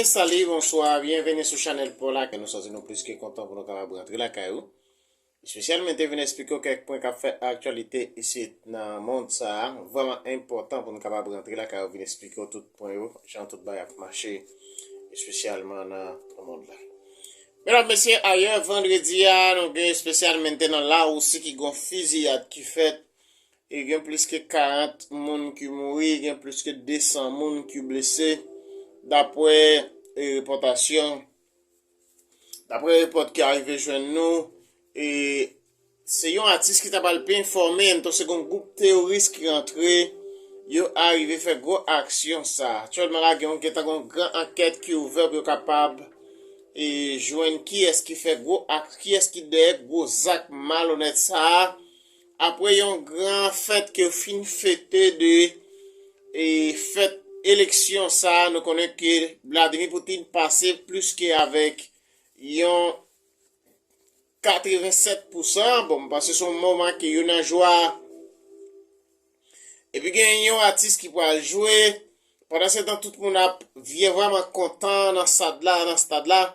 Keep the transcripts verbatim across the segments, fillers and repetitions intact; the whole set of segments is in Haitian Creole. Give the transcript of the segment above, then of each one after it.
Salut, bonsoir, byenveni sou chanèl pa w la. Nou santi nou plis ke kontan pou nou kapab rantre lakay ou. Espesyalman te vin eksplike w kèk pwen k ap fè aktyalite isit nan mond sa a. Vrèman enpòtan pou nou kapab rantre lakay ou, vin eksplike w tout pwen yo, jan tout bagay ap mache, espesyalman nan mond la. Medam, mesye, ayè vandredi a, nou gen espesyalman nan Larisi ki gen yon fiziyad ki fèt, e gen plis ke karant moun ki mouri, gen plis ke de san moun ki blese, dapre, e, repòtasyon, dapre repòt ki arive jwenn nou, e se yon atis ki ta pral pi enfòme, entonse gen yon gwoup teworis ki rantre, yo arive fè gwo aksyon sa. Aktyèlman la, gen yon, gentan gen yon gran ankèt ki ouvè pou yo kapab, e, jwenn kiyès ki fè gwo ak, kiyès ki dèyè gwo zak malonèt sa a. Apre yon gran fèt ke yo fin fete de, e, fèt eleksyon sa a, nou konnen ke Vladimir Putin pase plis ke avèk yon katrevensèt pousan. Bon, m panse se yon moman ke yo nan jwa. Epi gen yon atis ki pral jwe. Pandan se tan, tout moun ap vye vrèman kontan nan stad la, nan stad la.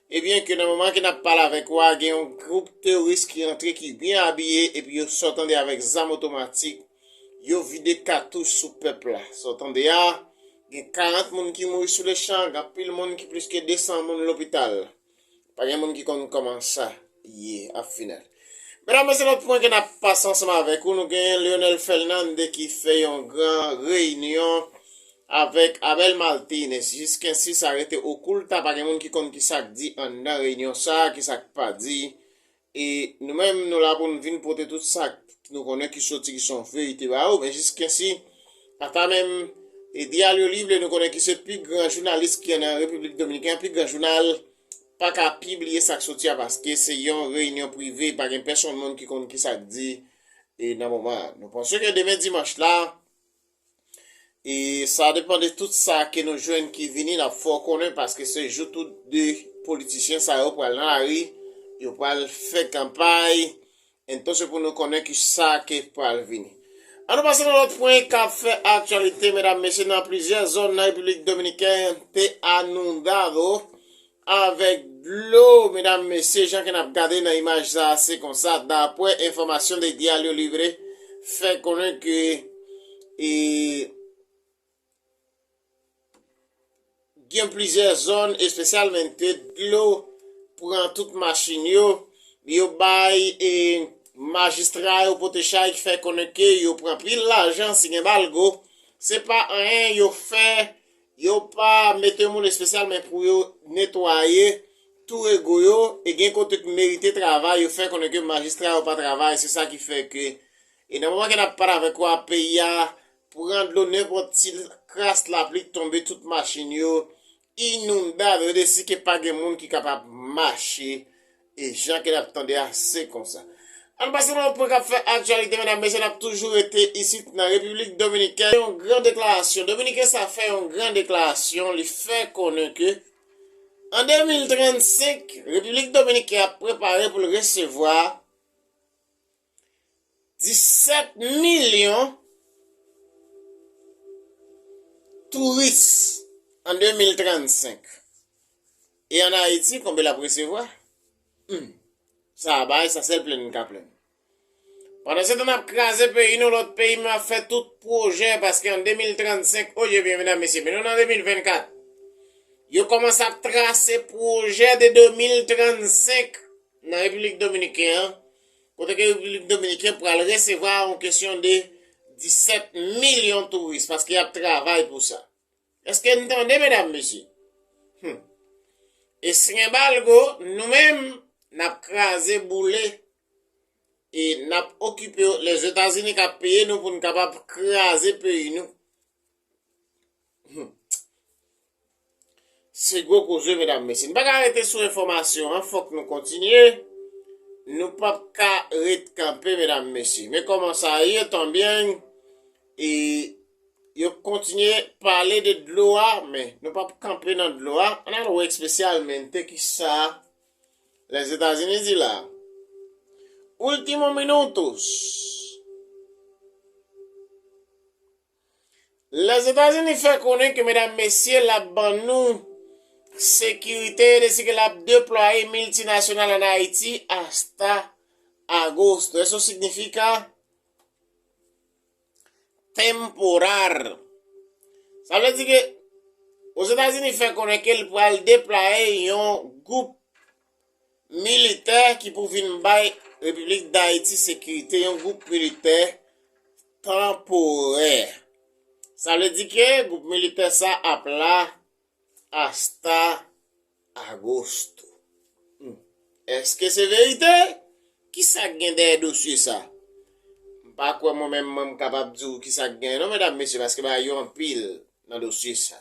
Ebyen, ke nan moman ke n ap pale avèk ou a, gen yon gwoup teworis ki rantre, ki byen abiye, epi yo sòtande avèk zam otomatik, yo vide katouch sou pèp la. Sòtande a, gen karant moun ki mouri sou lechan, gen anpil moun ki plis ke de san moun lopital. Pa gen moun ki konn kòman sa ye, ap final. Medam, mesye, lòt pwen ke n ap pase ansanm avèk ou, nou gen Leonel Fernandez ki fè yon gran reyinyon avèk Abel Martinez. Jiskensi sa rete okulta, pa gen moun ki konn ki sa k di anndan reyinyon sa, ki sa k pa di. E nou menm, nou la pou n vin pote tout sa k nou konnen ki soti, ki se yon verite ba ou, men jiskensi, ata menm, e Diario Libre, nou konnen ki se pi gran jounalis ki gen nan Repiblik Dominikèn, pi gran jounal, pa ka pibliye sa k soti a, paske se yon reyinyon prive, pa gen pèsonn moun ki konn ki sa k di, e nan moman an. Nou panse ke demen dimanch la, e sa depann de tout sa ke nou jwenn ki vini, n ap fè w konnen, paske se jou tout de politisyen sa yo pral nan lari, yo pral fè kanpay, entonse pou nou konnen ki sa ke pral vini. An nou pase nan lòt pwen k ap fè aktyalite, medam, mesye, nan plizyè zòn nan Repiblik Dominikèn te inondado avèk dlo, medam, mesye, jan ke n ap gade nan imaj sa, se konsa, dapre enfòmasyon de Diario Libre, fè konnen ke, e, gen plizyè zòn, espesyalman ke dlo pran tout machin yo, yo bay, e, majistra yo pote chay ki fè konnen ke yo pran pil lajan, si gen balgo, se pa anyen yo fè, yo pa mete moun espesyalman pou yo netwaye tou rego yo, e gen kote k merite travay, yo fè konnen ke majistra yo pa travay, se sa ki fè ke, e nan moman ke n ap pale avèk ou a, peyi a pran dlo, nenpòt ti kras lapli k tonbe, tout machin yo inondab, yo desi ke pa gen moun ki kapab mache, e jan ke n ap tande a, se konsa. Ann pase nan yon pwen k ap fè aktyalite, medam, mesye, n ap toujou rete isit nan Repiblik Dominikèn. Yon gran deklarasyon. Dominiken sa fè yon gran deklarasyon. Li fè konnen ke an de mil trannsenk, Repiblik Dominikèn ap prepare pou l resevwa disèt milyon touris an de mil trannsenk. E ann Ayiti, konbyen l ap resevwa? Hmm. Sa a bay, sa sèl plenn n ka plenn. Pandan se tan n ap kraze peyi nou, lòt peyi menm ap fè tout pwojè, paske an de mil trannsenk, oje byen, medam, mesye, men nou nan de mil vennkat. Yo kòmanse ap trase pwojè de de mil trannsenk nan Repiblik Dominikèn an, kote ke Repiblik Dominikèn pral resevwa yon kesyon de disèt milyon touris, paske y ap travay pou sa. Èske n tande, medam, mesye? Hmm. E si gen balgo, nou menm, n ap kraze boule, e n ap okipe yo. Lèzetazini k ap peye nou pou n kapab kraze peyi nou. Hmm. Se gwo koze, medam, mesye. Nou pa ka rete sou enfòmasyon an, fòk nou kontinye. Nou p ap ka ret kanpe, medam, mesye. Men kòman sa ye, tan byen, e yo kontinye pale de dlo a, men nou p ap kanpe nan dlo a. Ann al wè espesyalmente kisa Lèzetazini di la. Último minutos. Lèzetazini fè konnen ke, medam, mesye, l ap ban nou Sekirite, yo deside l ap deplwaye miltinasyonal ann Ayiti asta agosto. Eso significa temporal. Sa vle di ke Ozetazini fè konnen ke l pral deplwaye yon gwoup militè ki pou vin bay Repiblik Dayiti sekirite, yon gwoup militè tanporè. Sa vle di ke gwoup militè sa ap la asta agosto. Hmm. Èske se verite? Kisa k gen dèyè dosye sa? M pa kwè mwen menm mwen m kapab di w kisa k gen non, medam, mesye, paske bagay yo anpil nan dosye sa.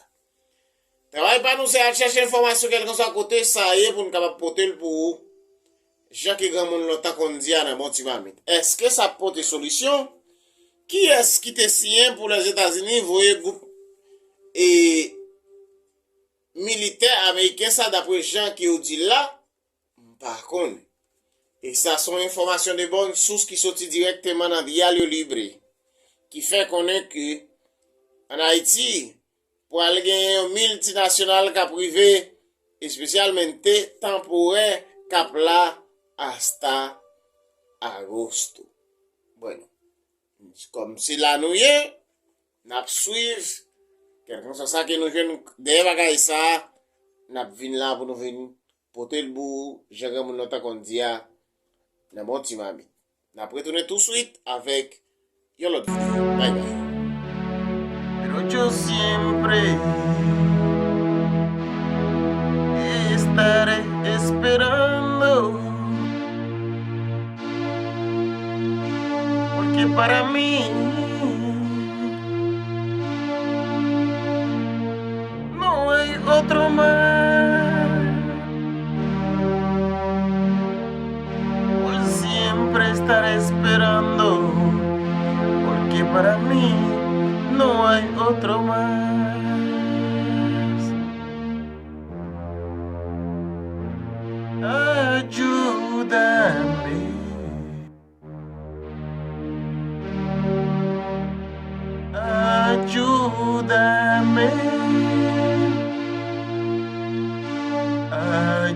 Travay pa nou se al chèche enfòmasyon kèlkanswa kote sa ye pou n kapab pote l pou ou, jan ke granmoun lontan konn di a nan bon ti mamit. Èske sa ap pote solisyon? Kiyès ki te siyen pou Lèzetazini voye gwoup e militè ameriken sa, dapre jan ke yo di l la? M pa konnen. E sa se yon enfòmasyon de bòn sous ki soti dirèkteman nan Diario Libre, ki fè konnen ke ann Ayiti, pral gen yon miltinasyonal k ap rive, espesyalmente tanporè, k ap la asta agosto. Bueno, kòm se la nou ye, n ap swiv, kèlkanswa sa ke nou jwenn dèyè bagay sa, n ap vin la pou nou vin pote l pou ou, jan granmoun lontan konn di a, nan bon ti mamit. N ap retounen touswit avèk yon lòt videyo. Bay bay. Pero yo siempre estaré esperando, porque para mí no hay otro más. Por siempre estaré esperando, porque para mí no hay otro más. Ayúdame. Ayúdame.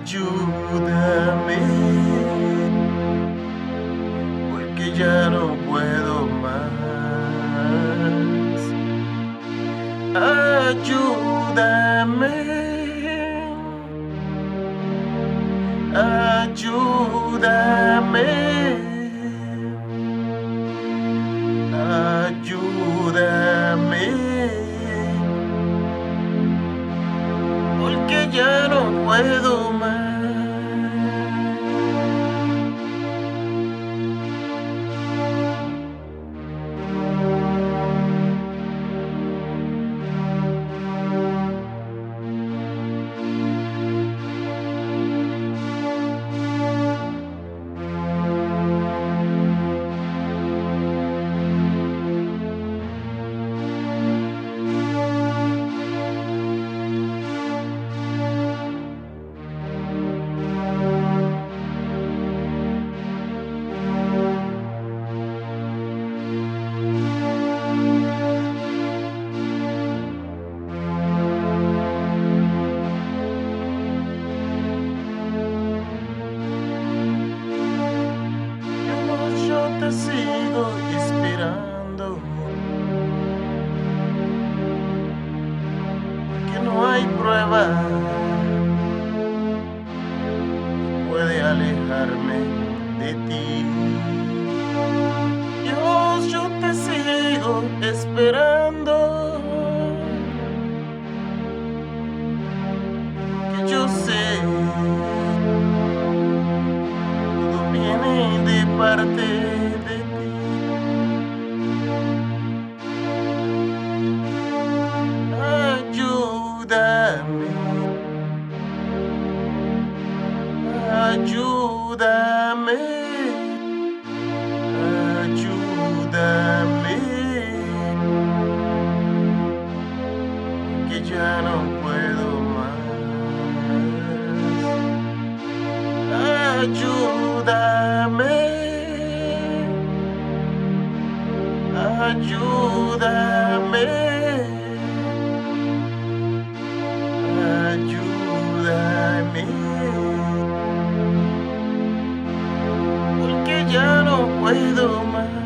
Ayúdame. Porque ya no puedo más. Ayúdame. Ayúdame. Ayúdame. Porque ya no puedo más. Yo, yo te sigo esperando, porque no hay prueba que puede alejarme de ti. Dios, yo te sigo esperando. Que yo sé, todo viene de parte de ti. Ayúdame, ayúdame. Ayúdame, que ya no puedo más. Ayúdame, ayúdame. Ayúdame. Mwen domaj.